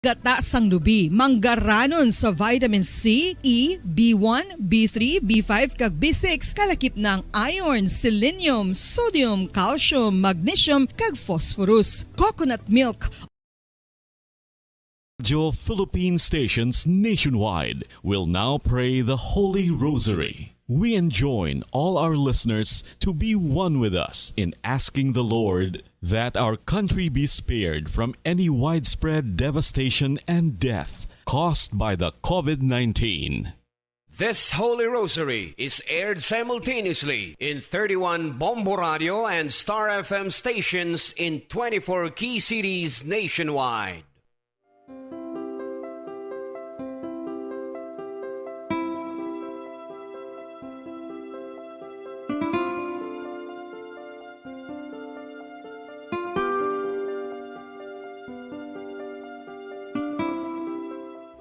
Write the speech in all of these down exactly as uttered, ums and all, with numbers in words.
Gata sang lubi, manggaranon sa vitamin C, E, B one, B three, B five, kag B six, kalakip na ang iron, selenium, sodium, calcium, magnesium, kag phosphorus. Coconut milk. Radio Philippine stations nationwide will now pray the Holy Rosary. We enjoin all our listeners to be one with us in asking the Lord that our country be spared from any widespread devastation and death caused by the COVID nineteen. This Holy Rosary is aired simultaneously in thirty-one Bombo Radio and Star F M stations in twenty-four key cities nationwide.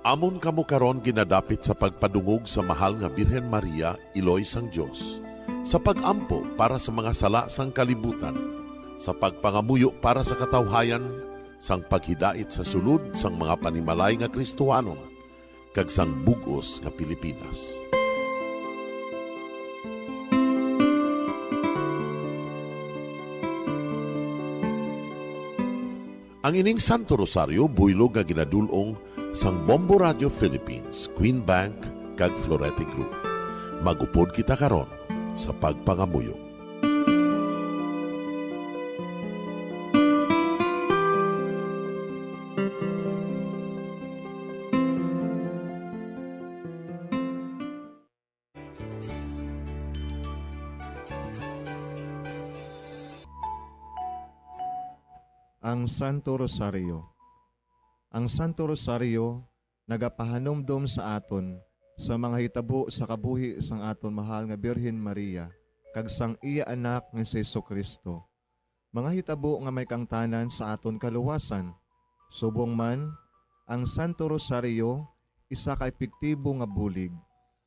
Amon kamo karon ginadapit sa pagpadungog sa Mahal nga Birhen Maria, Iloy sang Dios, sa pag-ampo para sa mga sala sang kalibutan, sa pagpangamuyo para sa katawhayan, sang paghidait sa sulod sang mga panimalay nga Kristohanon, kag sang bug-os nga Pilipinas. Ang ining Santo Rosario buylog nga ginadul-ong sang Bombo Radio Philippines, Queen Bank, kag Florete Group. Mag-upod kita karon sa pagpangamuyo. Ang Santo Rosario. Ang Santo Rosario nagapahanumdom sa aton sa mga hitabo sa kabuhi sang aton mahal nga Birhen Maria kag sang iya Anak nga si Jesu-Cristo, mga hitabo nga may kaangtanan sa aton kaluwasan. Subong man, ang Santo Rosario isa ka epektibo nga bulig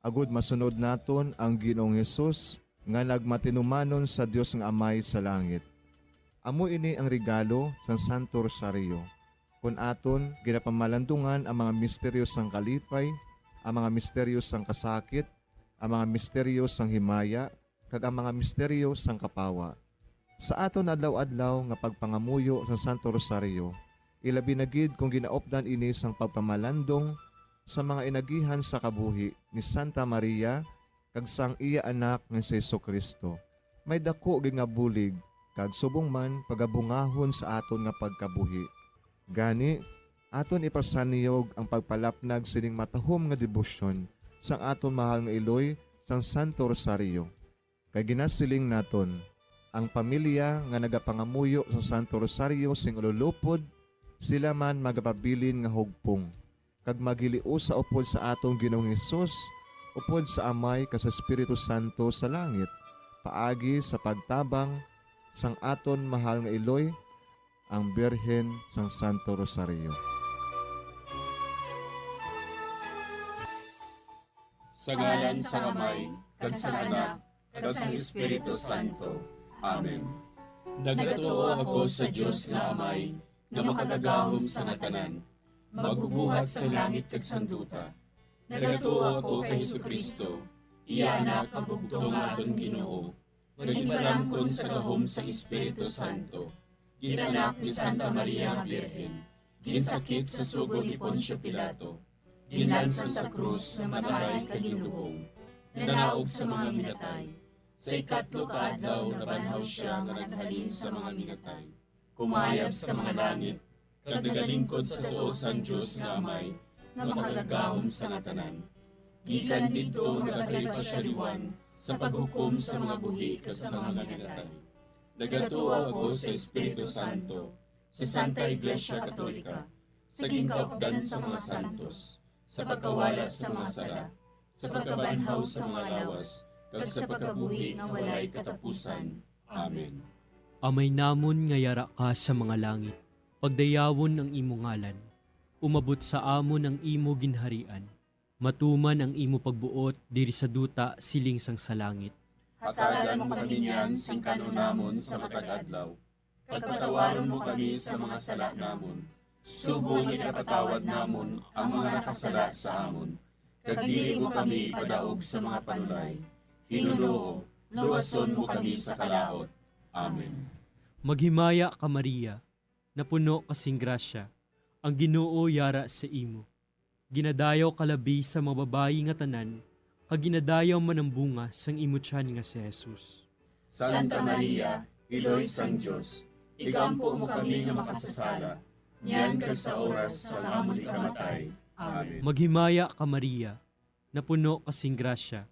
agod masunod naton ang Ginoong Hesus nga nagmatinumanon sa Dios nga Amay sa langit. Amo ini ang regalo sang Santo Rosario. Kon aton ginapamalandungan ang mga misteryo sang kalipay, ang mga misteryo sang kasakit, ang mga misteryo sang himaya, kag ang mga misteryo sang kapawa. Sa aton adlaw-adlaw nga pagpangamuyo sa Santo Rosario, ilabi na gid kon ginaupdan ini sang pagpamalandong sa mga inagihan sa kabuhi ni Santa Maria kag sang iya Anak nga si Jesu-Cristo, may daku gid nga bulig kag subong man pagabungahon sa aton nga pagkabuhi. Gani, aton ipasaniyog ang pagpalapnag sining matahom nga debosyon sang aton mahal nga iloy sang Santo Rosario. Kay ginasiling naton, ang pamilya nga nagapangamuyo sa Santo Rosario sing ululupod, sila man magapabilin nga hugpong, kag maghiliusa upod sa aton Ginoong Hesus, upod sa Amay kag sa Espiritu Santo sa langit, paagi sa pagtabang sang aton mahal nga iloy, ang Birhen sang Santo Rosario. Sa ngalan sang Amay, kag sang Anak, kag sang Espiritu Santo. Amen. Nagatuo ako sa Dios nga Amay, nga makagagahom sa nga tanan, magbubuhat sang langit kag sang duta. Nagatuo ako kay Jesu-Cristo, iya Anak nga bugtong nga aton Ginoo, nga ginpalangkon sa gahom sang Espiritu Santo, ginanak ni Santa Maria nga Birhen, ginsakit sa sugod ni Poncio Pilato, ginlansang sa krus, namatay kag ginlubong, nanaog sa mga minatay. Sa ikatlo ka adlaw nabanhaw sia nga naghalin sa mga minatay, kumayab sa mga langit, kag nagalingkod sa tuo sang Dios nga Amay, nga makagagahom sa nga tanan. Gikan didto nagakalipas sia liwan sa paghukom sa mga buhi kag sa mga minatay. Nagatuo ako sa Espiritu Santo, sa Santa Iglesia Katolika, sa ginkaupdan sa mga santos, sa pagkawala sa mga sala, sa pagkabanhaw sa mga lawas, kag sa pagkabuhi nga walay katapusan. Amen. Amay namon nga yara ka sa mga langit, pagdayawon ang imo ngalan. Umabot sa amon ang imo ginharian. Matuman ang imo pagbuot diri sa duta siling sang sa langit. Hatagan mo kami niyan sing kan-on namon sa matag adlaw, kag patawaron mo kami sa mga sala namon, Subong nga ginapatawad namon ang mga nakasala sa amon, kag dili mo kami ipadaog sa mga panulay. Hinunoo, luwason mo kami sa kalaut. Amen. Maghimaya ka, Maria, napuno ka sing grasya, ang Ginoo yara sa imo. Ginadayaw ka labi sa mga babayi nga tanan, kag ginadayaw man ang bunga sang imo tiyan nga si Jesus. Santa Maria, Iloy sang Dios, igampo mo kami nga makasasala, niyan kag sa oras sang amon ikamatay. Amen. Maghimaya ka, Maria, napuno ka sing grasya,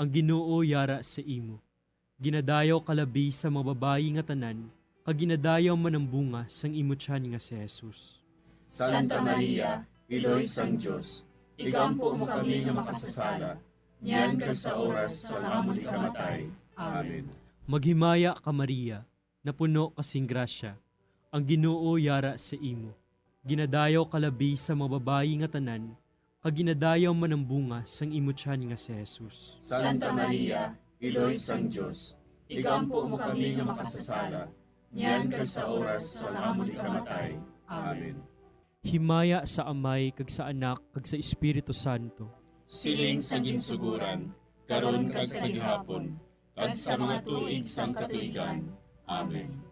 ang Ginoo yara sa imo. Ginadayaw ka labi sa mga babayi nga tanan, kag ginadayaw man ang bunga sang imo tiyan nga si Jesus. Santa Maria, Iloy sang Dios, igampo mo kami nga makasasala, niyan kag sa oras sang amon ikamatay. Amen. Maghimaya ka, Maria, napuno ka sing grasya, ang Ginoo yara sa imo. Ginadayaw ka labi sa mga babayi nga tanan, kag ginadayaw man ang bunga sang imo tiyan nga si Jesus. Santa Maria, Iloy sang Dios, igampo mo kami nga makasasala, niyan kag sa oras sang amon ikamatay. Amen. Himaya sa Amay, kag sa Anak, kag sa Espiritu Santo. Siling sa ginsuguran, karon kag sa gihapon, kag sa mga tuig sang katuigan. Amen.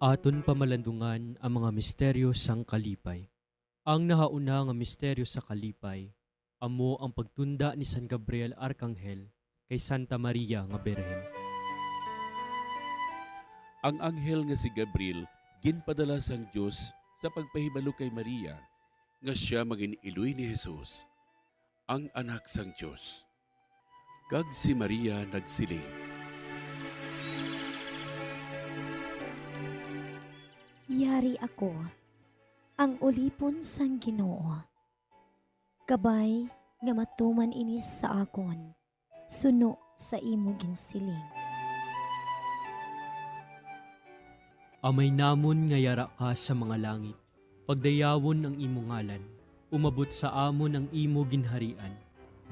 Aton pamalandungan ang mga misteryo sang kalipay. Ang nahauna nga misteryo sa kalipay amo ang pagtunda ni San Gabriel Arkanghel kay Santa Maria nga Birhen. Ang anghel nga si Gabriel ginpadala sang Dios sa pagpahibalo kay Maria nga sia magin-iloy ni Jesus, ang Anak sang Dios. Kag si Maria nagsiling, "Yari ako, ang ulipon sang Ginoo. Kabay nga matuman ini sa akon, suno sa imo ginsiling." Amay namon nga yara ka sa mga langit, pagdayawon ang imo ngalan. Umabot sa amon ang imo ginharian.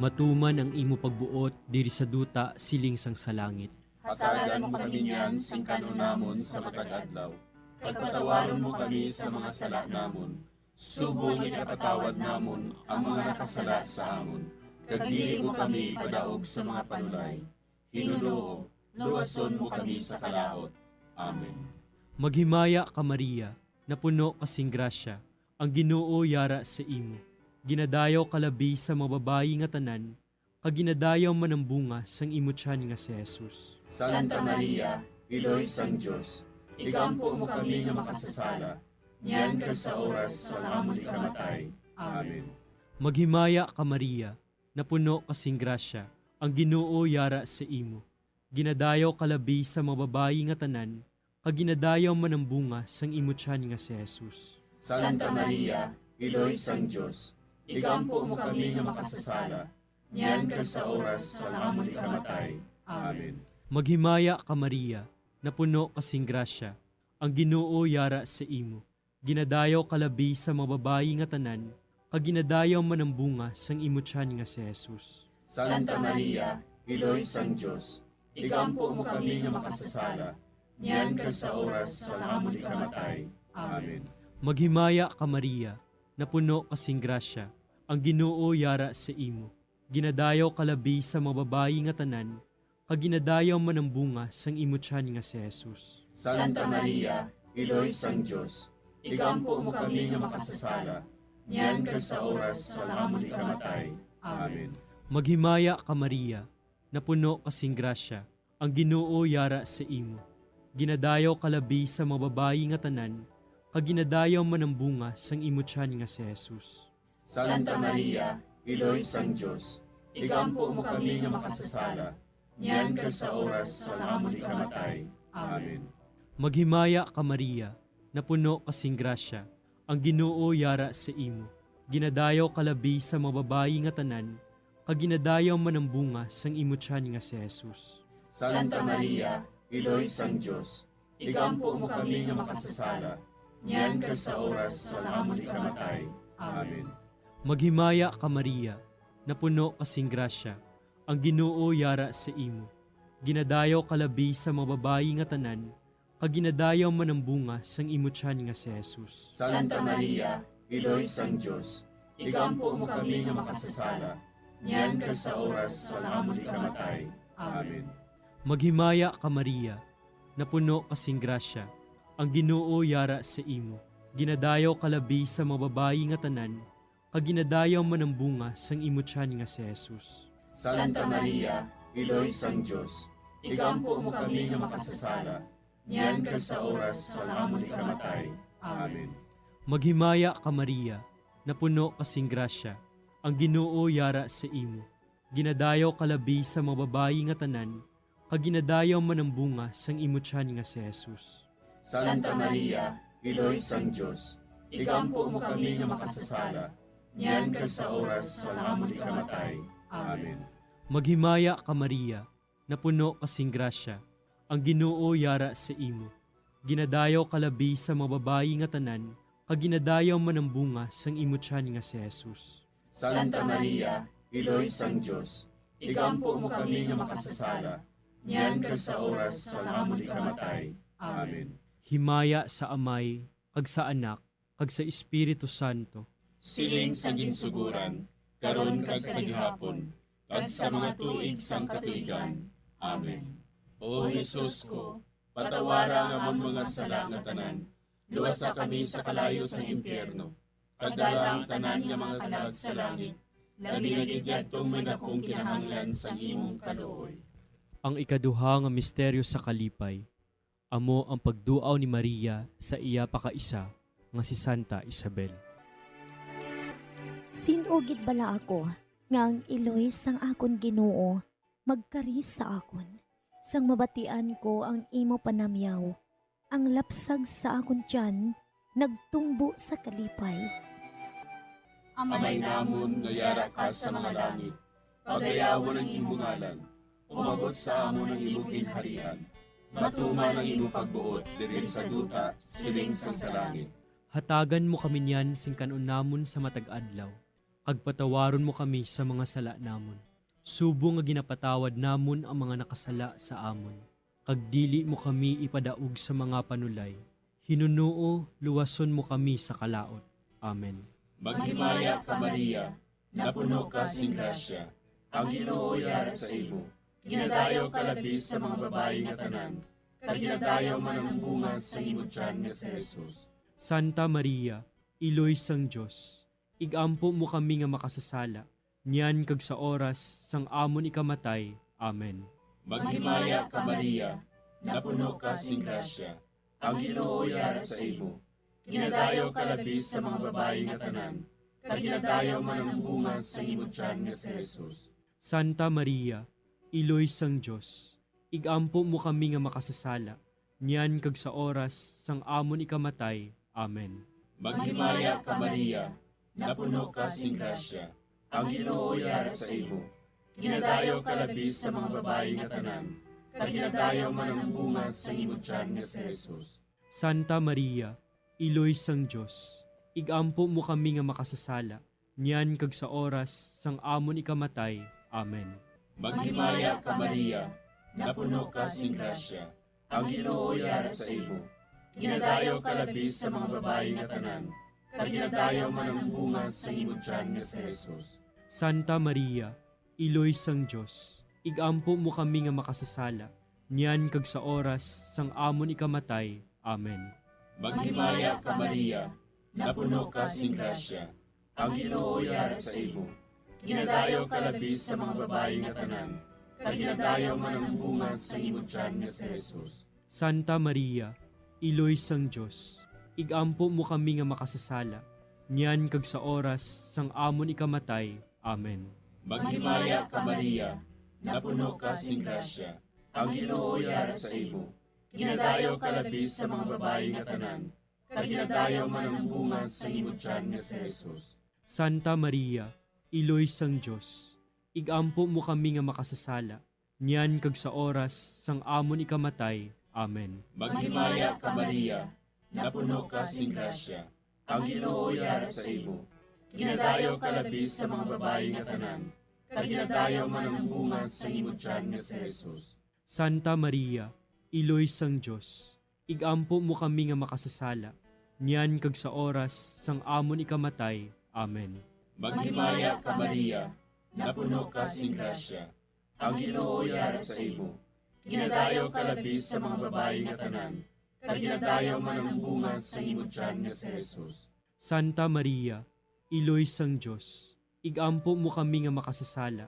Matuman ang imo pagbuot diri sa duta siling sang sa langit. Hatagan mo kami niyan sing kan-on namon sa matag adlaw, kag patawaron mo kami sa mga sala namon, subong nga ginapatawad namon ang mga nakasala sa amon, kag dili mo kami ipadaog sa mga panulay. Ginoo, luwason mo kami sa kalaut. Amen. Maghimaya ka, Maria, napuno ka sing grasya, ang Ginoo yara sa imo. Ginadayaw ka labi sa mga babayi nga tanan, kag ginadayaw man ang bunga sang imo tiyan nga si Jesus. Santa Maria, Iloy sang Dios, igampo mo kami nga makasasala, niyan kag sa oras sang amon ikamatay. Amen. Maghimaya ka, Maria, napuno ka sing grasya, ang Ginoo yara sa imo. Ginadayaw ka labi sa mga babayi nga tanan, kag ginadayaw man ang bunga sang imo tiyan nga si Jesus. Santa Maria, Iloy sang Dios, igampo mo kami nga makasasala, niyan kag sa oras sang amon ikamatay. Amen. Maghimaya ka, Maria, napuno ka sing grasya, ang Ginoo yara sa imo. Ginadayaw ka labi sa mga babayi nga tanan, kag ginadayaw man ang bunga sang imo tiyan nga si Jesus. Santa Maria, Iloy sang Dios, igampo mo kami nga makasasala, niyan kag sa oras sang amon ikamatay. Amen. Maghimaya ka, Maria, napuno ka sing grasya, ang Ginoo yara sa imo. Ginadayaw ka labi sa mga babayi nga tanan, kag ginadayaw man ang bunga sang imo tiyan nga si Jesus. Santa Maria, Iloy sang Dios, igampo mo kami nga makasasala, niyan kag sa oras sang amon ikamatay. Amen. Maghimaya ka, Maria, napuno ka sing grasya, ang Ginoo yara sa imo. Ginadayaw ka labi sa mga babayi nga tanan, kag ginadayaw man ang bunga sang imo tiyan nga si Jesus. Santa Maria, Iloy sang Dios, igampo mo kami nga makasasala, niyan kag sa oras sang amon ikamatay. Amen. Maghimaya ka, Maria, napuno ka sing grasya, ang Ginoo yara sa imo. Ginadayaw ka labi sa mga babayi nga tanan, kag ginadayaw man ang bunga sang imo tiyan nga si Jesus. Santa Maria, Iloy sang Dios, igampo mo kami nga makasasala, niyan kag sa oras sang amon ikamatay. Amen. Maghimaya ka, Maria, napuno ka sing grasya, ang Ginoo yara sa imo. Ginadayaw ka labi sa mga babayi nga tanan, kag ginadayaw man ang bunga sang imo tiyan nga si Jesus. Santa Maria, Iloy sang Dios, igampo mo kami nga makasasala, niyan kag sa oras sang amon ikamatay. Amen. Maghimaya ka, Maria, napuno ka sing grasya, ang Ginoo yara sa imo. Ginadayaw ka labi sa mga babayi nga tanan, kag ginadayaw man ang bunga sang imo tiyan nga si Jesus. Santa Maria, Iloy sang Dios, igampo mo kami nga makasasala, niyan kag sa oras sang amon ikamatay. Amen. Maghimaya ka, Maria, napuno ka sing grasya, ang Ginoo yara sa imo. Ginadayaw ka labi sa mga babayi nga tanan, kag ginadayaw man ang bunga sang imo tiyan nga si Jesus. Santa Maria, Iloy sang Dios, igampo mo kami nga makasasala, niyan kag sa oras sang amon ikamatay. Amen. Maghimaya ka, Maria, napuno ka sing grasya, ang Ginoo yara sa imo. Ginadayaw ka labi sa mga babayi nga tanan, kag ginadayaw man ang bunga sang imo tiyan nga si Jesus. Santa Maria, Iloy sang Dios, igampo mo kami nga makasasala, niyan kag sa oras sang amon ikamatay. Amen. Himaya sa Amay, kag sa Anak, kag sa Espiritu Santo. Siling sa ginsuguran, karon kag sa gihapon, kag sa mga tuig sang katuigan. Amen. O Jesus ko, patawara ang amon mga sala nga tanan, luwasa kami sa kalayo sang impyerno, kag dala ang tanan nga mga kalag sa langit, labi na gid yadtong may dakong kinahanglan sang imong kaluoy. Ang ikaduha nga misteryo sa kalipay, amo ang pagduaw ni Maria sa iya pakaisa nga si Santa Isabel. Sin-o gid bala ako nga ang iloy sang akon Ginoo magkari sa akon? Sang mabatian ko ang imo panamyaw, ang lapsag sa akon tiyan nagtumbo sa kalipay. Amay namon nga yara ka sa mga langit, pagayawon ang imo ngalan. Umabot sa amon ang imo ginharian. Matuman ang imo pagbuot diri sa duta, siling sang sa langit. Hatagan mo kami niyan sing kan-on namon sa matag adlaw, kag patawaron mo kami sa mga sala namon, subong nga ginapatawad namon ang mga nakasala sa amon. Kag dili mo kami ipadaog sa mga panulay. Hinunoo, luwason mo kami sa kalaut. Amen. Maghimaya ka, Maria, napuno ka sing grasya, ang Ginoo yara sa imo. Ginadayaw ka labi sa mga babayi nga tanan, kag ginadayaw man ang bunga sang imo tiyan nga si Jesus. Santa Maria, Iloy sang Dios, ig-ampo mo kami nga makasasala, niyan kag sa oras sang amon ikamatay. Amen. Maghimaya ka, Maria, napuno ka sing grasya, ang Ginoo yara sa imo. Ginadayaw ka labi sa mga babayi nga tanan, kag ginadayaw man ang bunga sang imo tiyan nga si Jesus. Santa Maria, Iloy sang Dios, ig-ampo mo kami nga makasasala, niyan kag sa oras sang amon ikamatay. Amen. Maghimaya ka, Maria, napuno ka sing grasya, ang Ginoo yara sa imo. Ginadayaw ka labi sa mga babayi nga tanan, kag ginadayaw man ang bunga sang imo tiyan nga si Jesus. Santa Maria, Iloy sang Dios, ig-ampo mo kami nga makasasala, niyan kag sa oras sang amon ikamatay. Amen. Maghimaya ka, Maria, napuno ka sing grasya, ang Ginoo yara sa imo. Ginadayaw ka labi sa mga babayi nga tanan, kag ginadayaw man ang bunga sang imo tiyan nga si Jesus. Santa Maria, Iloy sang Dios, ig-ampo mo kami nga makasasala, niyan kag sa oras sang amon ikamatay. Amen. Maghimaya ka, Maria, napuno ka sing grasya, ang Ginoo yara sa imo. Ginadayaw ka labi sa mga babayi nga tanan, kag ginadayaw man ang bunga sang imo tiyan nga si Jesus. Santa Maria, Iloy sang Dios, ig-ampo mo kami nga makasasala, niyan kag sa oras sang amon ikamatay. Amen. Maghimaya ka, Maria, napuno ka sing grasya, ang Ginoo yara sa imo. Ginadayaw ka labi sa mga babayi nga tanan, kag ginadayaw man ang bunga sang imo tiyan nga si Jesus. Santa Maria, Iloy sang Dios, ig-ampo mo kami nga makasasala, niyan kag sa oras sang amon ikamatay. Amen. Maghimaya ka, Maria, napuno ka sing grasya, ang Ginoo yara sa imo. Ginadayaw ka labi sa mga babayi nga tanan, kag ginadayaw man ang bunga sang imo tiyan nga si Jesus. Santa Maria, Iloy sang Dios, ig-ampo mo kami nga makasasala, niyan kag sa oras sang amon ikamatay. Amen. Maghimaya ka, Maria, napuno ka sing grasya, ang Ginoo yara sa imo. Ginadayaw ka labi sa mga babayi nga tanan, kag ginadayaw man ang bunga sang imo tiyan nga si Jesus. Santa Maria, Iloy sang Dios, igampo mo kami nga makasasala,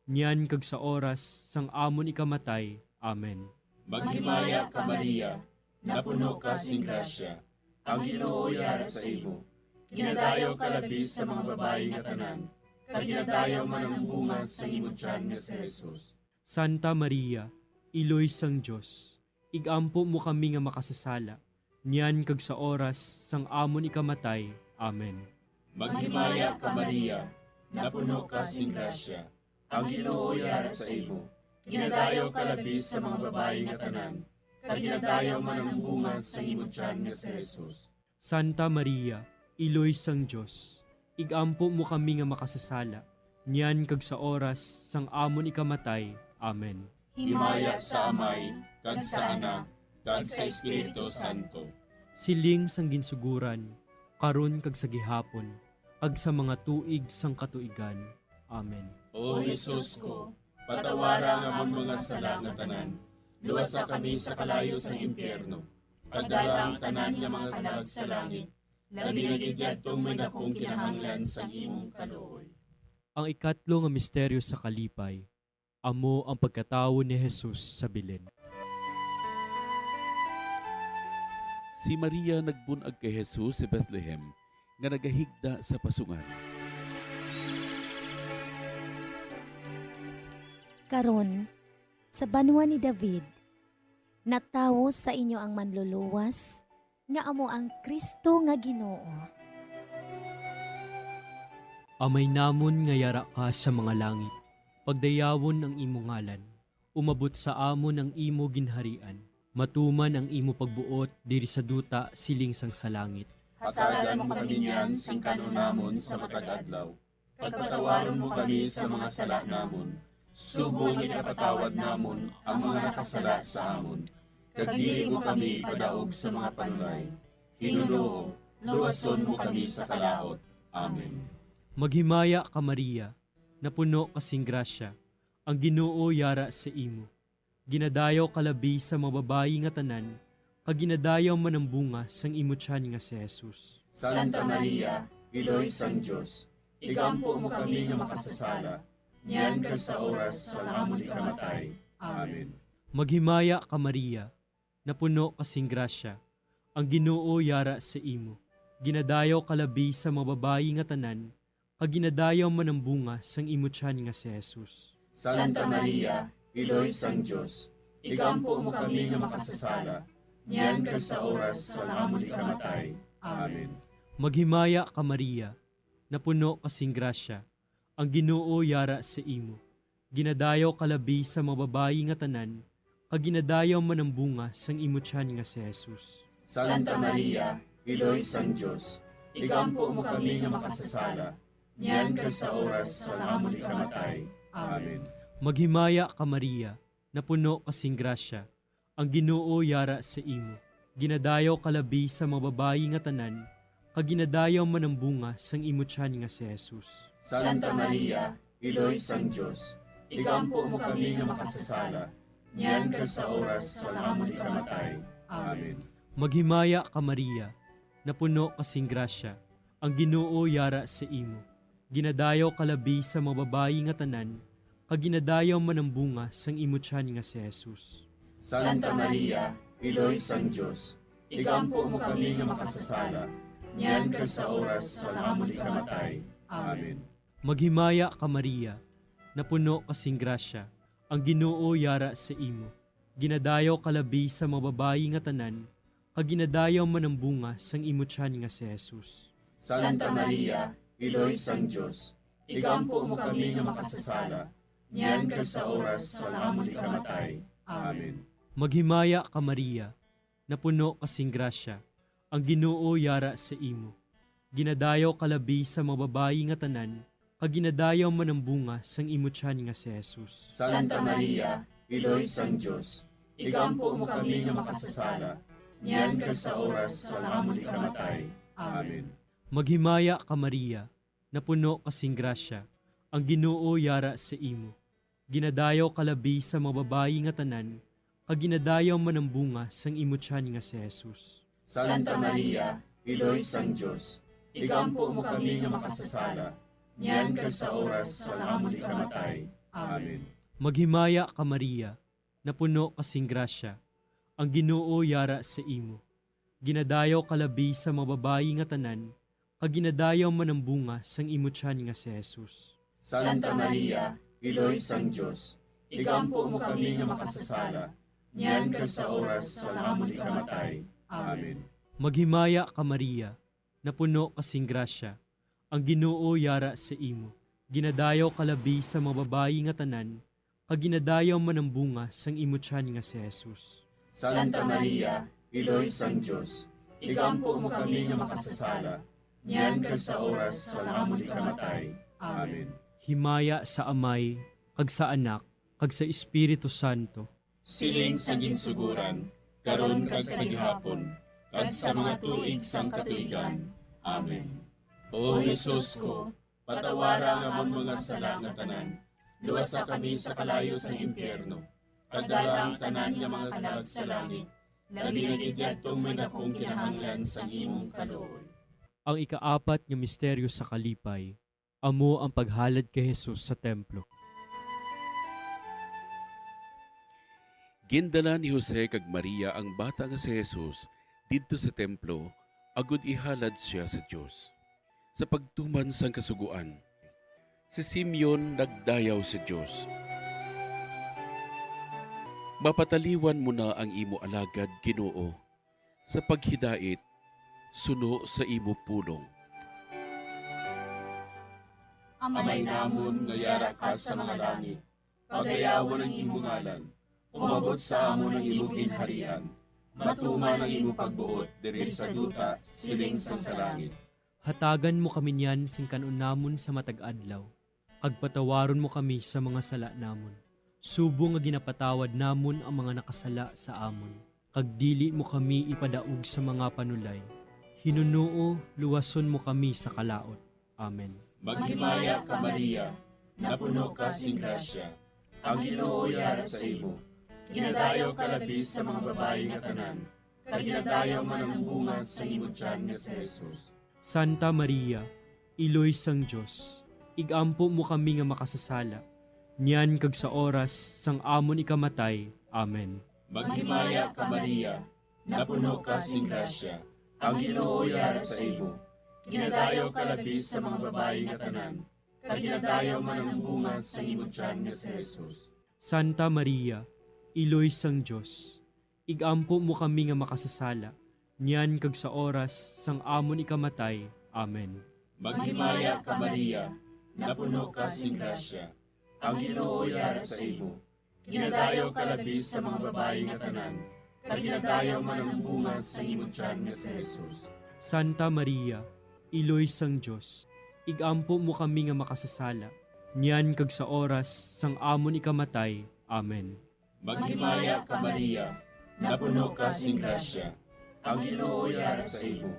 niyan kag sa oras sang amon ikamatay. Amen. Maghimaya ka, Maria, napuno ka sing grasya, ang Ginoo yara sa imo. Ginadayaw ka labi sa mga babayi nga tanan, kag ginadayaw man ang bunga sang imo tiyan nga si Jesus. Santa Maria, Iloy sang Dios, igampo mo kami nga makasasala, niyan kag sa oras sang amon ikamatay. Amen. Maghimaya ka, Maria, napuno ka sing grasya, ang Ginoo yara sa imo. Ginadayaw ka labi sa mga babayi nga tanan, kag ginadayaw man ang bunga sang imo tiyan nga si Jesus. Santa Maria, Iloy sang Dios, igampo mo kami nga makasasala, niyan kag sa oras sang amon ikamatay. Amen. Himaya sa Amay, kag sa Anak, kag sa Espiritu Santo. Siling sang ginsuguran, karon kag sa gihapon, kag sa mga tuig sang katuigan. Amen. O Jesus ko, patawara ang amon mga sala nga tanan, luwasa kami sa kalayo sang impyerno, pagdala ang tanan nga mga kalag sa langit, labi na gid yadtong may dakong kinahanglan sang imong kaluoy. Ang ikatlo nga misteryo sa kalipay, amo ang pagkatawo ni Jesus sa Belen. Si Maria nagbun-ag kay Jesus sa Bethlehem, nga nagahigda sa pasungan. Karon, sa banwa ni David, natawo sa inyo ang Manluluwas, nga amo ang Cristo nga Ginoo. Amay namon nga yara ka sa mga langit, pagdayawon ang imo ngalan. Umabot sa amon ang imo ginharian. Matuman ang imo pagbuot diri sa duta siling sang sa langit. Hatagan mo kami niyan sing kan-on namon sa matag adlaw, kag patawaron mo kami sa mga sala namon, subong nga ginapatawad namon ang mga nakasala sa amon, kag dili mo kami ipadaog sa mga panulay. Hinunoo, luwason mo kami sa kalaut. Amen. Maghimaya ka, Maria, napuno ka sing grasya, ang Ginoo yara sa imo. Ginadayaw ka labi sa mga babayi nga tanan, kag ginadayaw man ang bunga sang imo tiyan nga si Jesus. Santa Maria, Iloy sang Dios, igampo mo kami nga makasasala, niyan kag sa oras sang amon ikamatay. Amen. Maghimaya ka, Maria, napuno ka sing grasya, ang Ginoo yara sa imo. Ginadayaw ka labi sa mga babayi nga tanan, kag ginadayaw man ang bunga sang imo tiyan nga si Jesus. Santa Maria, Iloy sang Dios, igampo mo kami nga makasasala, niyan kag sa oras sang amon ikamatay. Amen. Maghimaya ka, Maria, napuno ka sing grasya, ang Ginoo yara sa imo. Ginadayaw ka labi sa mga babayi nga tanan, kag ginadayaw man ang bunga sang imo tiyan nga si Jesus. Santa Maria, Iloy sang Dios, igampo mo kami nga makasasala, niyan kag sa oras sang amon ikamatay. Amen. Maghimaya ka, Maria, napuno ka sing grasya, ang Ginoo yara sa imo. Ginadayaw ka labi sa mga babayi nga tanan, kag ginadayaw man ang bunga sang imo tiyan nga si Jesus. Santa Maria, Iloy sang Dios, igampo mo kami nga makasasala, niyan kag sa oras sang amon ikamatay. Amen. Maghimaya ka, Maria, napuno ka sing grasya, ang Ginoo yara sa imo. Ginadayaw ka labi sa mga babayi nga tanan, kag ginadayaw man ang bunga sang imo tiyan nga si Jesus. Santa Maria, Iloy sang Dios, igampo mo kami nga makasasala, niyan kag sa oras sang amon ikamatay. Amen. Maghimaya ka, Maria, napuno ka sing grasya, ang Ginoo yara sa imo. Ginadayaw ka labi sa mga babayi nga tanan, kag ginadayaw man ang bunga sang imo tiyan nga si Jesus. Santa Maria, Iloy sang Dios, igampo mo kami nga makasasala, niyan kag sa oras sang amon ikamatay. Amen. Maghimaya ka, Maria, napuno ka sing grasya, ang Ginoo yara sa imo. Ginadayaw ka labi sa mga babayi nga tanan, kag ginadayaw man ang bunga sang imo tiyan nga si Jesus. Santa Maria, Iloy sang Dios, igampo mo kami nga makasasala, niyan kag sa oras sang amon ikamatay. Amen. Maghimaya ka, Maria, napuno ka sing grasya, ang Ginoo yara sa imo. Ginadayaw ka labi sa mga babayi nga tanan, kag ginadayaw man ang bunga sang imo tiyan nga si Jesus. Santa Maria, Iloy sang Dios, igampo mo kami nga makasasala, niyan kag sa oras sang amon ikamatay. Amen. Maghimaya ka, Maria, napuno ka sing grasya, ang Ginoo yara sa imo. Ginadayaw ka labi sa mga babayi nga tanan, kag ginadayaw man ang bunga sang imo tiyan nga si Jesus. Santa Maria, Iloy sang Dios, igampo mo kami nga makasasala, niyan kag sa oras sang amon ikamatay. Amen. Maghimaya ka, Maria, napuno ka sing grasya, ang Ginoo yara sa imo. Ginadayaw ka labi sa mga babayi nga tanan, kag ginadayaw man ang bunga sang imo tiyan nga si Jesus. Santa Maria, Iloy sang Dios, igampo mo kami nga makasasala, niyan kag sa oras sang amon ikamatay. Amen. Himaya sa Amay, kag sa Anak, kag sa Espiritu Santo. Siling sa ginsuguran, karon kag sa gihapon, kag sa mga tuig sang katuigan. Amen. O Jesus ko, patawara ang amon mga sala nga tanan, luwasa kami sa kalayo sang impyerno, kag dala ang tanan nga mga kalag sa langit, labi na gid yadtong may dakong kinahanglan sang imong kaluoy. Ang ikaapat nga misteryo sa kalipay, amo ang paghalad kay Jesus sa templo. Gindala ni Jose kag Maria ang bata nga si Jesus didto sa templo agod ihalad sia sa Dios. Sa pagtuman sang Kasugoan, si Simeon nagdayaw sa Dios, "Mapataliwan mo na ang imo alagad, Ginoo, sa paghidait suno sa imo pulong." Amay namon nga yara ka sa mga langit, pagayawon ang imo ngalan, umabot sa amon ang imo ginharian, matuman ang imo pagbuot diri sa duta siling sang sa langit. Hatagan mo kami niyan sing kan-on namon sa matag adlaw, kag patawaron mo kami sa mga sala namon, subong nga ginapatawad namon ang mga nakasala sa amon, kag dili mo kami ipadaog sa mga panulay. Hinunoo, luwason mo kami sa kalaut. Amen. Maghimaya ka, Maria, napuno ka sing grasya, ang Ginoo yara sa imo. Ginadayaw ka labi sa mga babayi nga tanan, kag ginadayaw man ang bunga sang imo tiyan nga si Jesus. Santa Maria, Iloy sang Dios, igampo mo kami nga makasasala, niyan kag sa oras sang amon ikamatay. Amen. Maghimaya ka, Maria, napuno ka sing grasya, ang Ginoo yara sa imo. Ginadayaw ka labi sa mga babayi nga tanan, kag ginadayaw man ang bunga sang imo tiyan nga si Jesus. Santa Maria, Iloy sang Dios, igampo mo kami nga makasasala, niyan kag sa oras sang amon ikamatay. Amen. Maghimaya ka, Maria, napuno ka sing grasya, ang Ginoo yara sa imo. Ginadayaw ka labi sa mga babayi nga tanan, kag ginadayaw man ang bunga sang imo tiyan nga si Jesus. Santa Maria, Iloy sang Dios, igampo mo kami nga makasasala, niyan kag sa oras sang amon ikamatay. Amen. Maghimaya ka, Maria, napuno ka sing grasya, ang Ginoo yara sa imo.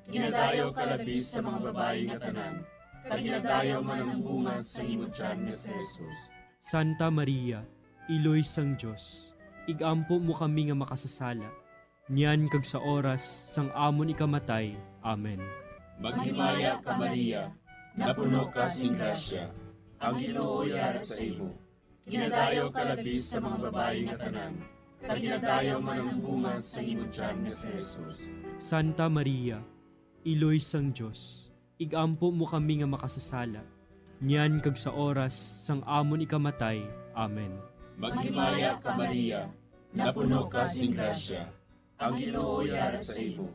Ginadayaw ka labi sa mga babayi nga tanan, kag ginadayaw man ang bunga sang imo tiyan nga si Jesus. Santa Maria, Iloy sang Dios, igampo mo kami nga makasasala, niyan kag sa oras sang amon ikamatay. Amen. Maghimaya ka, Maria, napuno ka sing grasya, ang Ginoo yara sa imo. Ginadayaw ka labi sa mga babayi nga tanan, kag ginadayaw man ang bunga sang imo tiyan nga si Jesus. Santa Maria, Iloy sang Dios, igampo mo kami nga makasasala, niyan kag sa oras sang amon ikamatay. Amen. Maghimaya ka, Maria, napuno ka sing grasya, ang Ginoo yara sa imo.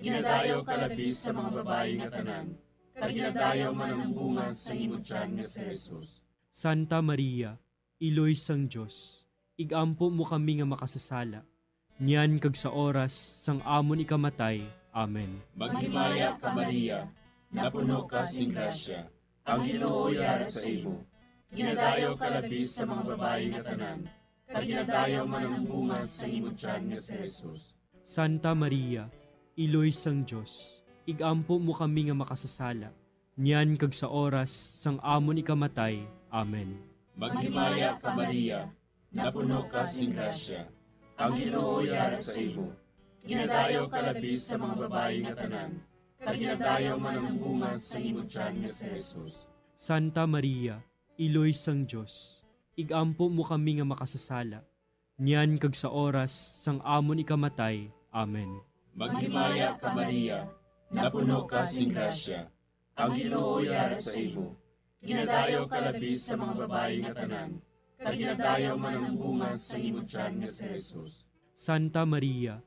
Ginadayaw ka labi sa mga babayi nga tanan, kag ginadayaw man ang bunga sang imo tiyan nga si Jesus. Santa Maria, Iloy sang Dios, igampo mo kami nga makasasala, niyan kag sa oras sang amon ikamatay. Amen. Maghimaya ka, Maria, napuno ka sing grasya, ang Ginoo yara sa imo. Ginadayaw ka labi sa mga babayi nga tanan, kag ginadayaw man ang bunga sang imo tiyan nga si Jesus. Santa Maria, Iloy sang Dios, ig-ampo mo kami nga makasasala, niyan kag sa oras sang amon ikamatay. Amen. Maghimaya ka, Maria, napuno ka sing grasya. Ang Ginoo yara sa imo. Ginadayaw ka labi sa mga babayi nga tanan, kag ginadayaw man ang bunga sang imo tiyan nga si Jesus. Santa Maria, Iloy sang Dios, ig-ampo mo kami nga makasasala, niyan kag sa oras sang amon ikamatay. Amen. Maghimaya ka, Maria, napuno ka sing grasya. Ang Ginoo yara sa imo. Ginadayaw ka labi sa mga babayi nga tanan, kag ginadayaw man ang bunga sang imo tiyan nga si Jesus. Santa Maria,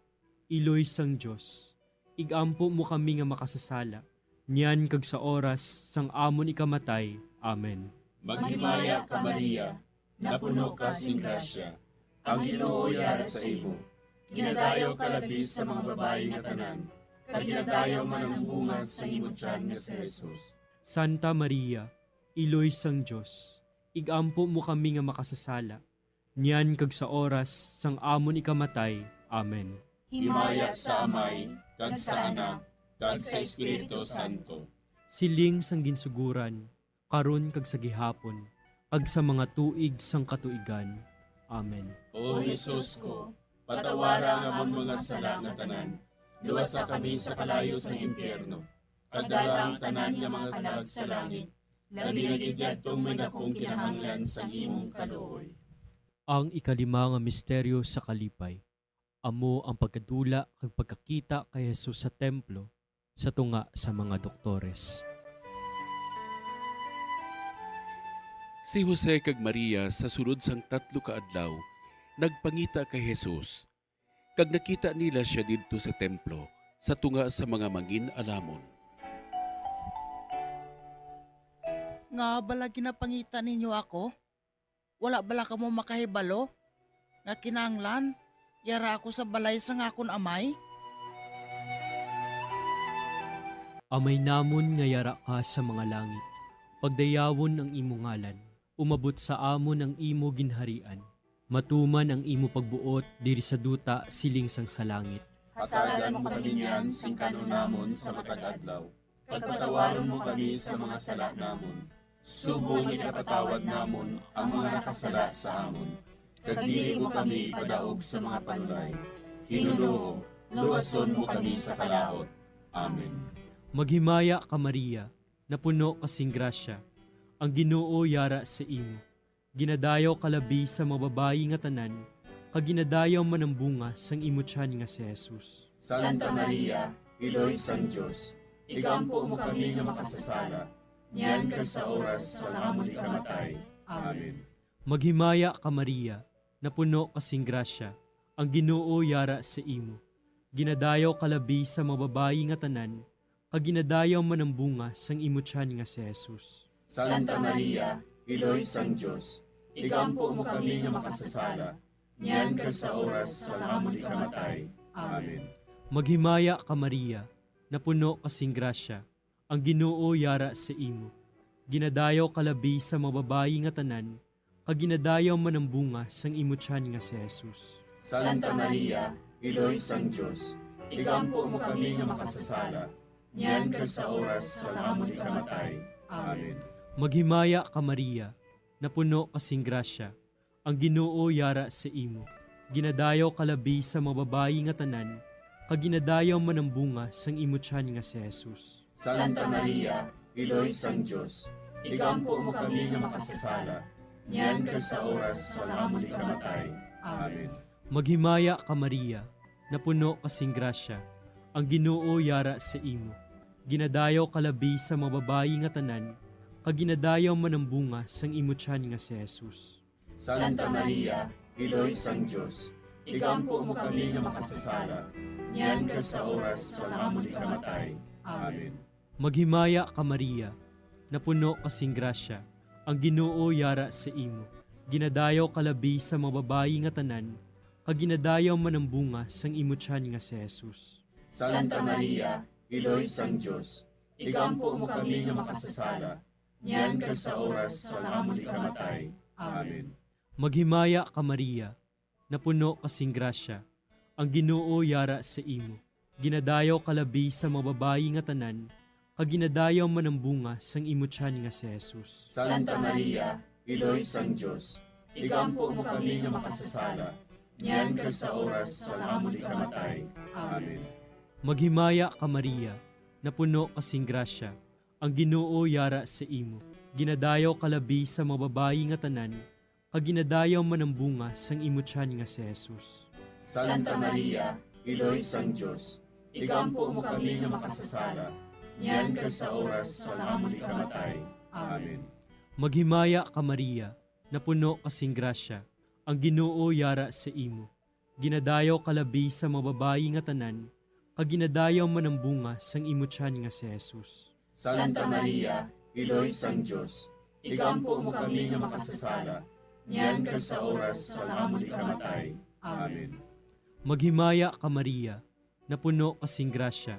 Iloy sang Dios, ig-ampo mo kami nga makasasala, niyan kag sa oras sang amon ikamatay. Amen. Maghimaya ka, Maria, napuno ka sing grasya. Ang Ginoo yara sa imo. Ginadayaw ka labi sa mga babayi nga tanan, kag ginadayaw man ang bunga sang imo tiyan nga si Jesus. Santa Maria, Iloy sang Dios, ig-ampo mo kami nga makasasala, niyan kag sa oras sang amon ikamatay. Amen. Himaya sa Amay, kag sa Anak, kag sa Espiritu Santo. Siling sang ginsugoran, karon kag sa gihapon, kag sa mga tuig sang katuigan. Amen. O Jesus ko, patawara ang amon mga sala nga tanan, luwasa kami sa kalayo sang impyerno, kag dala ang tanan nga mga kalag sa langit, labi na gid yadtong may dakong kinahanglan sang imong kaluoy. Ang ikalima nga misteryo sa kalipay, amo ang pagkadula kag pagkakita kay Jesus sa templo sa tunga sa mga doktores. Si Jose kag Maria sa sulod sang tatlo ka adlaw nagpangita kay Jesus, kag nakita nila sia didto sa templo sa tunga sa mga mangin-alamon. Ngaa bala ginapangita ninyo ako? Wala bala kamo makahibalo nga kinahanglan yara ako sa balay sang akon Amay? Amay namon nga yara ka sa mga langit, pagdayawon ang imo ngalan. Umabot sa amon ang imo ginharian. Matuman ang imo pagbuot diri sa duta siling sang sa langit. Hatagan mo kami niyan sing kan-on namon sa matag adlaw, kag patawaron mo kami sa mga sala namon, subong nga ginapatawad namon ang mga nakasala sa amon. Kag dili mo kami ipadaog sa mga panulay. Ginoo, luwason mo kami sa kalaut. Amen. Maghimaya ka, Maria, napuno ka sing grasya, ang Ginoo yara sa imo. Ginadayaw ka labi sa mga babayi nga tanan, kag ginadayaw man ang bunga sang imo tiyan nga si Jesus. Santa Maria, Iloy sang Dios, igampo mo kami nga makasasala, niyan kag sa oras sang amon ikamatay. Amen. Maghimaya ka, Maria, napuno ka sing grasya, ang Ginoo yara sa imo. Ginadayaw ka labi sa mga babayi nga tanan, kag ginadayaw man ang bunga sang imo tiyan nga si Jesus. Santa Maria, Iloy sang Dios, igampo mo kami nga makasasala, niyan kag sa oras sang amon ikamatay. Amen. Maghimaya ka, Maria, napuno ka sing grasya, ang Ginoo yara sa imo. Ginadayaw ka labi sa mga babayi nga tanan, kag ginadayaw man ang bunga sang imo tiyan nga si Jesus. Santa Maria, Iloy sang Dios, igampo mo kami nga makasasala, niyan kag sa oras sang amon ikamatay. Amen. Maghimaya ka, Maria, napuno ka sing grasya, ang Ginoo yara sa imo. Ginadayaw ka labi sa mga babayi nga tanan, kag ginadayaw man ang bunga sang imo tiyan nga si Jesus. Santa Maria, Iloy sang Dios, igampo mo kami nga makasasala, niyan kag sa oras sang amon ikamatay. Amen. Maghimaya ka, Maria, napuno ka sing grasya, ang Ginoo yara sa imo. Ginadayaw ka labi sa mga babayi nga tanan, kag ginadayaw man ang bunga sang imo tiyan nga si Jesus. Santa Maria, Iloy sang Dios, igampo mo kami nga makasasala, niyan kag sa oras sang amon ikamatay. Amen. Maghimaya ka, Maria, napuno ka sing grasya, ang Ginoo yara sa imo. Ginadayaw ka labi sa mga babayi nga tanan, kag ginadayaw man ang bunga sang imo tiyan nga si Jesus. Santa Maria, Iloy sang Dios, igampo mo kami nga makasasala, niyan kag sa oras sang amon ikamatay. Amen. Maghimaya ka, Maria, napuno ka sing grasya, Ang Ginoo yara sa imo. Ginadayaw ka labi sa mga babayi nga tanan, kag ginadayaw man ang bunga sang imo tiyan nga si Jesus. Santa Maria, Iloy sang Dios, igampo mo kami nga makasasala, niyan kag sa oras sang amon ikamatay. Amen. Maghimaya ka, Maria, napuno ka sing grasya, ang Ginoo yara sa imo. Ginadayaw ka labi sa mga babayi nga tanan, kag ginadayaw man ang bunga sang imo tiyan nga si Jesus. Santa Maria, Iloy sang Dios, igampo mo kami nga makasasala, niyan kag sa oras sang amon ikamatay. Amen. Maghimaya ka, Maria, napuno ka sing grasya, ang Ginoo yara sa imo. Ginadayaw ka labi sa mga babayi nga tanan, kag ginadayaw man ang bunga sang imo tiyan nga si Jesus. Santa Maria, Iloy sang Dios, igampo mo kami nga makasasala, niyan kag sa oras sang amon ikamatay. Amen. Maghimaya ka, Maria, napuno ka sing grasya,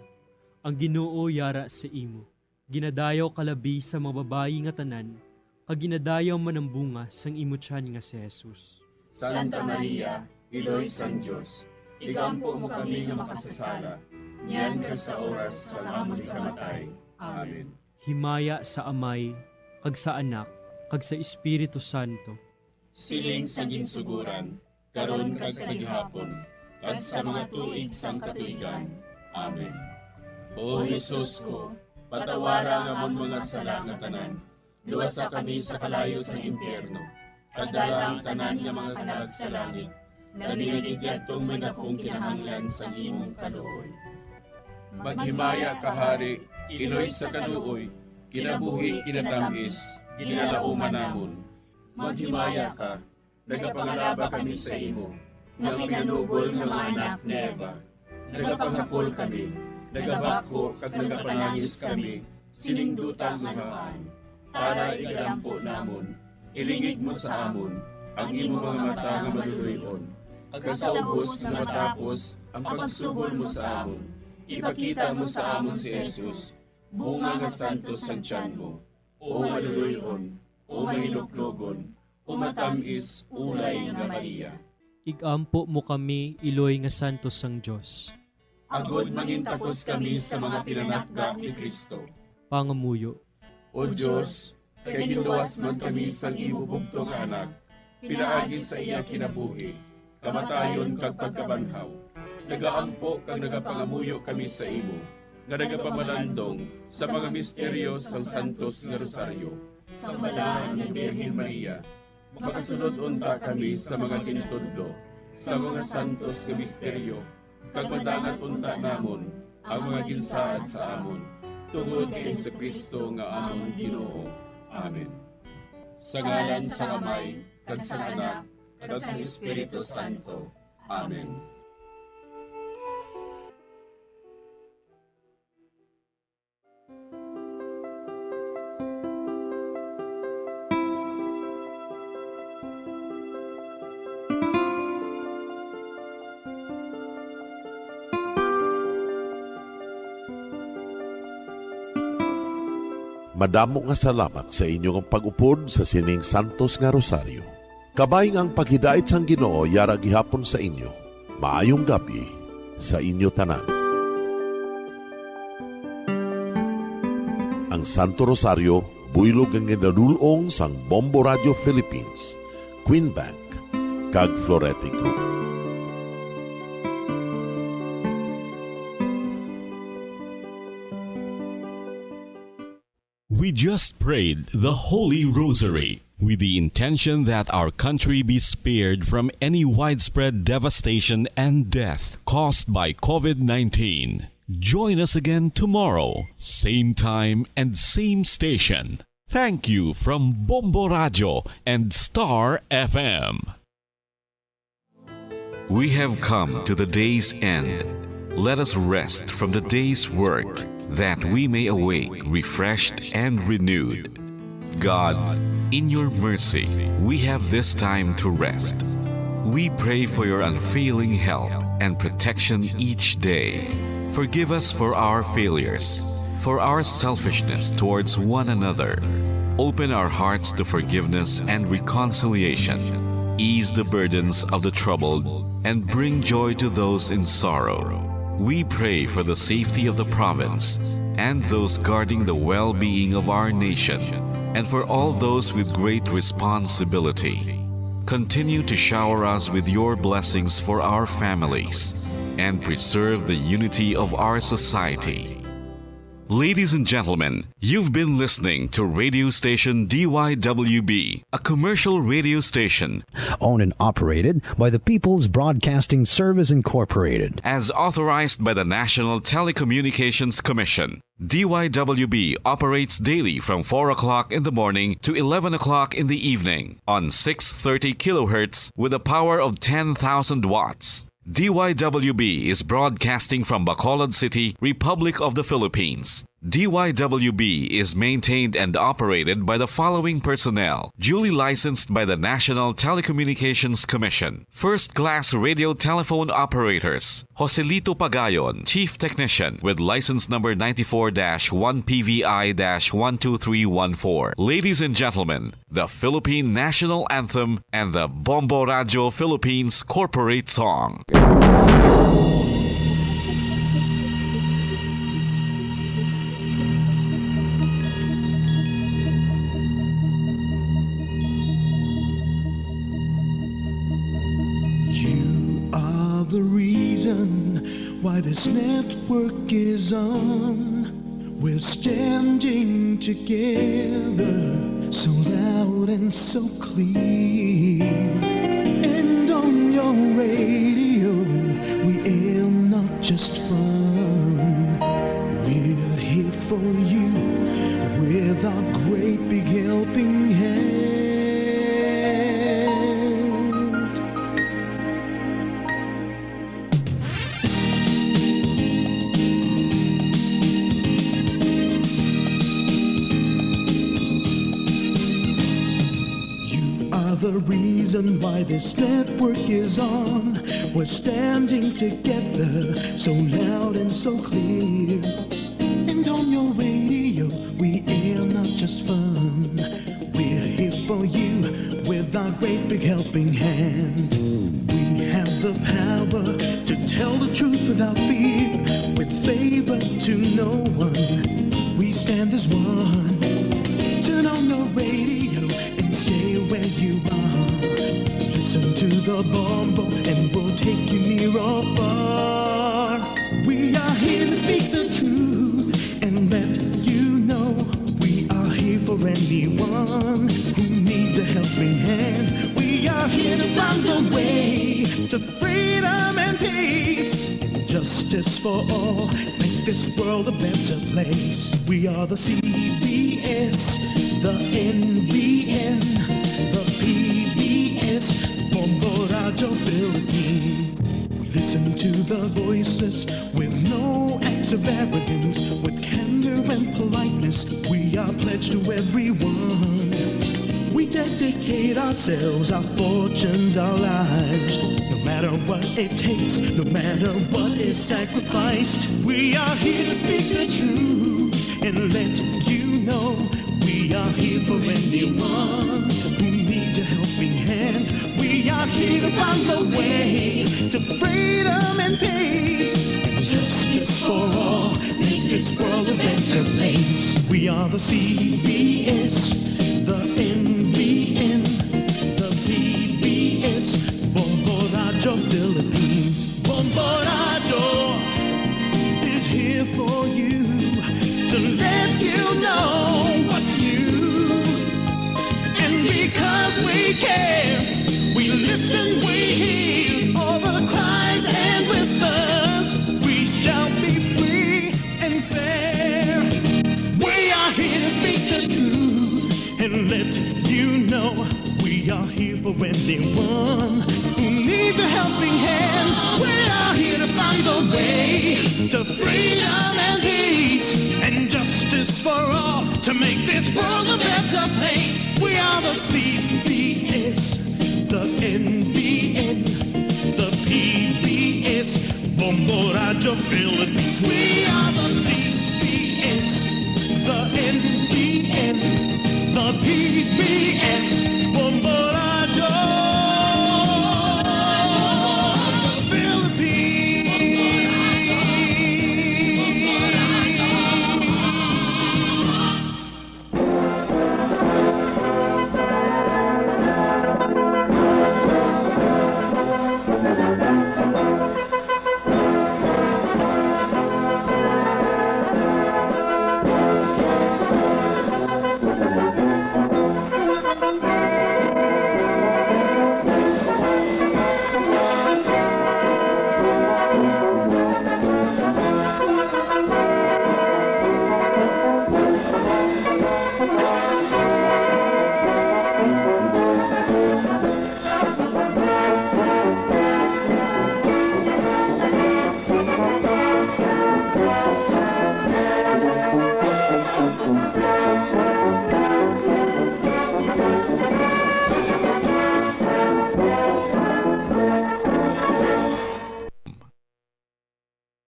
ang Ginoo yara sa imo. Ginadayaw ka labi sa mga babayi nga tanan, kag ginadayaw man ang bunga sang imo tiyan nga si Jesus. Santa Maria, Iloy sang Dios, igampo mo kami nga makasasala, niyan kag sa oras sang amon ikamatay. Amen. Himaya sa Amay, kag sa Anak, kag sa Espiritu Santo. Siling sa ginsugoran, karon kag sa gihapon, kag sa mga tuig sang katuigan. Amen. O Jesus ko, patawara ang amon mga sala nga tanan, luwasa kami sa kalayo sang impyerno, kag dala ang tanan nga mga kalag sa langit, labi na gid yadtong may dakong kinahanglan sang imong kaluoy. Maghimaya ka, Hari, Iloy sa kaluoy, kinabuhi, kinatamis, ginalauman namon. Maghimaya ka, nagapangalaba kami sa imo, nga pinanugol nga mga anak ni Eva. Nagapanghakol kami, nagabakho kag nagapanangis kami sining duta nga haan. Tara, igalampo namon, ilingig mo sa amon ang imo mga mata nga maluloy-on, kag sa ubos nga matapos ang pagsugol mo sa amon, ipakita mo sa amon si Jesus, bunga nga santos sang tiyan mo, o maluloy-on, o mahinuklogon, o matamis ulay nga Maria. Igampo mo kami, Iloy nga santos sang Dios. Agod mangintakos kami sa mga pinanakga ni Cristo. Pangamuyo. O Dios, kay ginluwas man kami sang imo bugtong nga Anak, pinaagi sa iya kinabuhi, kamatayon, kag pagkabanhaw, nagaampo kag nagapangamuyo kami sa imo, nga nagapamalandong sa mga misteryo sang Santos nga Rosaryo. Sang Balahan nga Birhen Maria, makasulod unta kami sa mga gintudlo sa mga santos nga misteryo, kag madangat unta namon ang mga ginsaad sa amon, tungod kay Jesu-Cristo nga amon Ginoo. Amen. Sa ngalan sang Amay, kag sang Anak, kag sang Espiritu Santo. Amen. Madamo nga salamat sa inyo nga pag-upod sa sining santos nga rosaryo. Kabay nga ang paghidait sang Ginoo yara gihapon sa inyo. Maayong gab-i sa inyo tanan. Ang Santo Rosario, buylog nga ginadul-ong sang Bombo Radio Philippines, Queen Bank, kag Florete Group. We just prayed the Holy Rosary with the intention that our country be spared from any widespread devastation and death caused by covid nineteen. Join us again tomorrow, same time and same station. Thank you from Bombo Radio and Star F M. We have come to the day's end. Let us rest from the day's work, that we may awake refreshed and renewed. God, in your mercy, we have this time to rest. We pray for your unfailing help and protection each day. Forgive us for our failures, for our selfishness towards one another. Open our hearts to forgiveness and reconciliation. ease the burdens of the troubled, and bring joy to those in sorrow. We pray for the safety of the province and those guarding the well-being of our nation, and for all those with great responsibility. Continue to shower us with your blessings for our families and preserve the unity of our society. Ladies and gentlemen, you've been listening to radio station D Y W B, a commercial radio station owned and operated by the People's Broadcasting Service Incorporated. As authorized by the National Telecommunications Commission. D Y W B operates daily from four o'clock in the morning to eleven o'clock in the evening on six thirty kilohertz with a power of ten thousand watts. D Y W B is broadcasting from Bacolod City, Republic of the Philippines. D Y W B is maintained and operated by the following personnel, duly licensed by the National Telecommunications Commission. First class radio telephone operators, Joselito Pagayon, Chief Technician, with license number ninety-four dash one P V I dash one two three one four. Ladies and gentlemen, the Philippine National Anthem and the Bombo Radio Philippines Corporate Song. You are the reason why this network is on. We're standing together, so loud and so clear. And on your radio, we aim not just fun. We're here for you with our great big helping hand. You are the reason why this network is on. We're standing together, so loud and so clear. And on your radio, we air not just fun. We're here for you with our great big helping hand. We have the power to tell the truth without fear, with favor to no one. We stand as one. Turn on the radio and stay where you are. Listen to the Bombo and we'll take you near or far. We are here to speak the truth and let you know we are here for anyone who needs a helping hand. We are here to find the way to freedom and peace and justice for all. Make this world a better place. We are the C B S, the N B N, the P B S, Bombo Radio Philippines. Listen to the voices with no acts of arrogance, with candor and politeness. We are pledged to everyone. We dedicate ourselves, our fortunes, our lives. No matter what it takes, no matter what is sacrificed, we are here to speak the truth and let you know we are here for anyone who needs a helping hand. We are here to find the way to freedom and peace and justice for all. Make this world a better place. We are the C B S, the N B N, the P B S, Bombo Radio Philippines. Bombo Radio is here for you to let you know what's new. And because we care, we listen, we hear all the cries and whispers. We shall be free and fair. We are here to speak the truth and let you know we are here for anyone who needs a helping hand. We are here to find the way to freedom and peace and justice for all to make this world a better place. We are the C B S, the N B N, the P B S, Bombo Radio Philippines. We are the C B S, the N B N, the P B S,